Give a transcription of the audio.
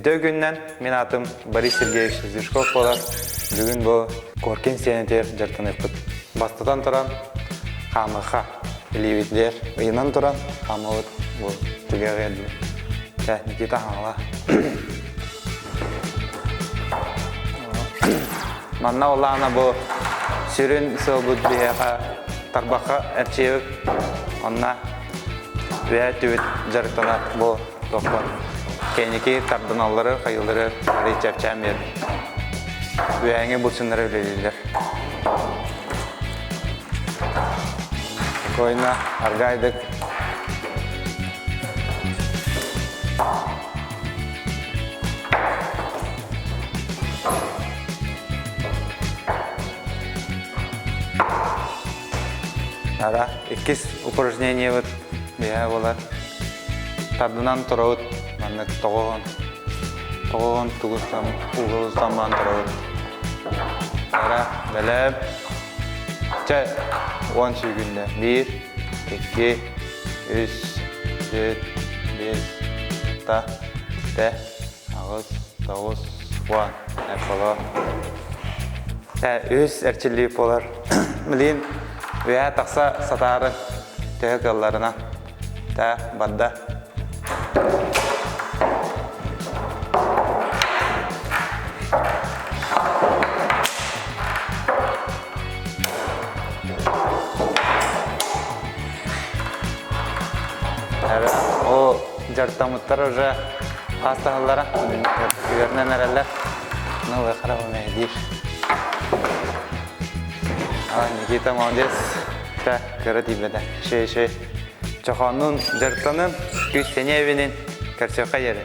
Үтүө күнүнэн, мин аатым Борис Сергеевич Стручков буолар. Бүгүн бу Коркин сиэнэтигэр дьарыктаныахпыт. Бастатан туран, хаамыха илиибитигэр ыйынан туран хаамабыт бу түгэҕи эрдибит. Чэ, Никита хаҥала. Манна улаана бу сүрүн сыалбыт биһиэхэ тарбахха эрчийэбит. Онно үөһэ түбүт дьарыктанар бу туохпар кэнники тардыналлары, хайыылары арый чэпчээн биэрэр. Үөһээҥи булчуннары үлэлииллэр. Спокойно, аргайдык. Ара, иккис упражнениебыт биһэ буолар. Тардынан туробут, маннык тоҕоһон, тоҕоһон тугустан, угулустан туробут. Ара, бэлэм. Чэ, 10 сүүгүндэ. Биир, икки, үс, түөрт, биэс, алта, тэ, аҕыс, тоҕус, уон. Эполо. Үһүс эрчиллии буолар. Билигин үөһэ тахса сатаары төһө кыалларына. Та барда. Ол дьарыктаммыттар уже хаастаһаллара, үөрэнэн эрэллэр. Ну, выхара диир. А, Никита молодец. Та, кыра тиийбэтэ. Шей, шей. Чохооннун дьарыктанын, күүс сэниэ эбинин, көрсүөххэ диэри.